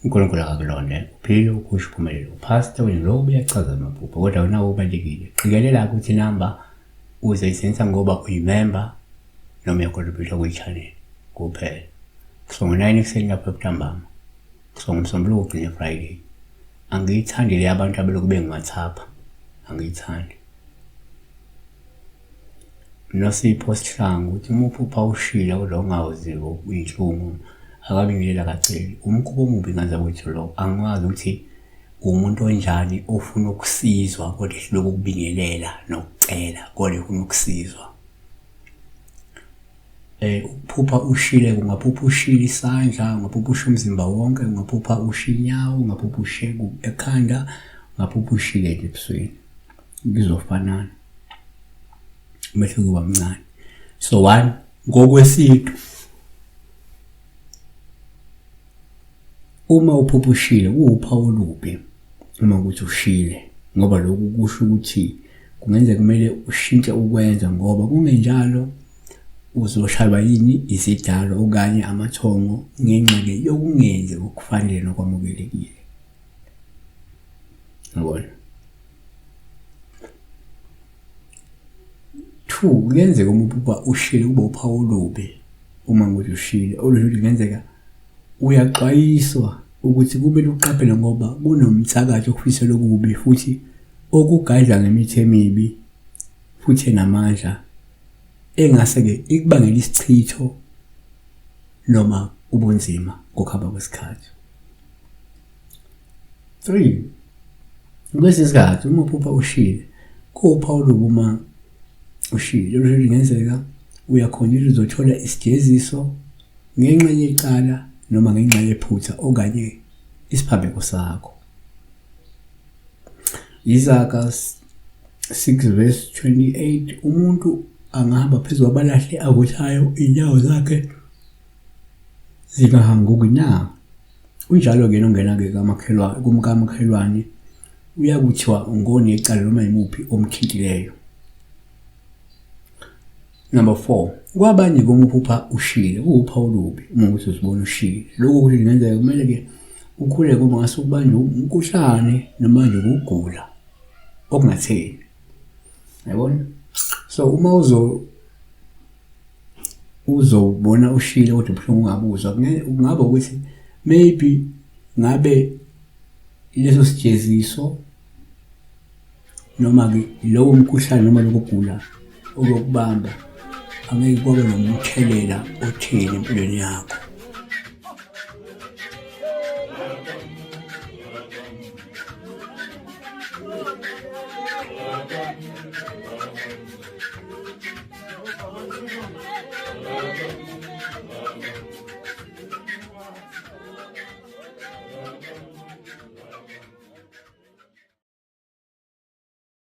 UNkulunkulu akakulonde, uphile uphushe uphumelele. Upastor wenu lo uyachaza amaphupho kodwa wena ubalekile. Qikelela ukuthi inamba uzoyisebenzisa ngoba uyimember noma uyacontributa kwi-channel kuphela. Kusuka ngo-9 ekuseni lapho ntambama. Kusuka ngoMsombuluko ugcine Friday. Angiyithandi le abantu abelokhu bengiwathapha. Angiyithandi. Nosipho Sihlangu uthi uma uphupha ushila kodwa ungawuziwa uyinhlungu akabingeleli akaceli. Umkhuba omubi ngaze kwethu lo angiwazi ukuthi umuntu onjani ofuna ukusizwa kodwa ehluleka ukubingelela nokucela kodwa efuna ukusizwa. Ukuphupha ushile ungaphupha ushile isandla, ungaphupha ushe umzimba wonke, ungaphupha ushe inyawo, ungaphupha ushe ekhanda, ungaphupha ushile nje ebusweni. Kuzofanana. Umehluko uba mncane. So one, ngokwesintu uma uphupha ushile kuwuphawu olubi uma ukuthi ushile ngoba lokhu kusho ukuthi kungenzeka kumele ushintshe ukwenza ngoba kungenjalo uzoshaywa yini izidalo okanye amathongo ngenxa-ke yokungenzi okufanele nokwamukelekile. Yabona? Two, kuyenzeka uma uphupha ushile kube uphawu olubi uma ngokuthi ushile olusho ukuthi kungenzeka uyaxwayiswa ukuthi kumele uqaphele ngoba kunomthakathi okufisela okubi futhi okugadla ngemithi emibi futhi enamandla engase-ke ikubangele isichitho noma ubunzima ngokuhamba kwesikhathi. 3 kwesinye isikhathi uma uphupha ushile kuwuphawu olubi uma ushile olusho ukuthi kungenzeka uyakhona ukuthi uzothola isijeziso ngenxa yecala noma ngenxa yephutha okanye isiphambeko sakho. Izaga 6 verse 28 umuntu angahamba phezu kwabalahle avuthayo inyawo zakhe zingahanguki na? Unjalo-ke nongena-ke kamakhelwane kumkamakhelwane uyakuthiwa ngonecala noma yimuphi omthintileyo. Number 4 kwabanye uma uphupha ushile kuwuphawu olubi uma ukuthi uzibona ushile. Lokhu ukuthi kungenzeka kumele-ke ukhuleke uma ngase ukubanjwe umkhuhlane noma nje ukugula okungatheni. Yabona? So uma uzo uzobona ushile kodwa ubuhlungu ungabuzwa kungaba ukuthi maybe ngabe leso sijeziso noma-ke lowo mkhuhlane noma lokho kugula okuyokubamba angeke kwabe nomthelela otheni empilweni yakho.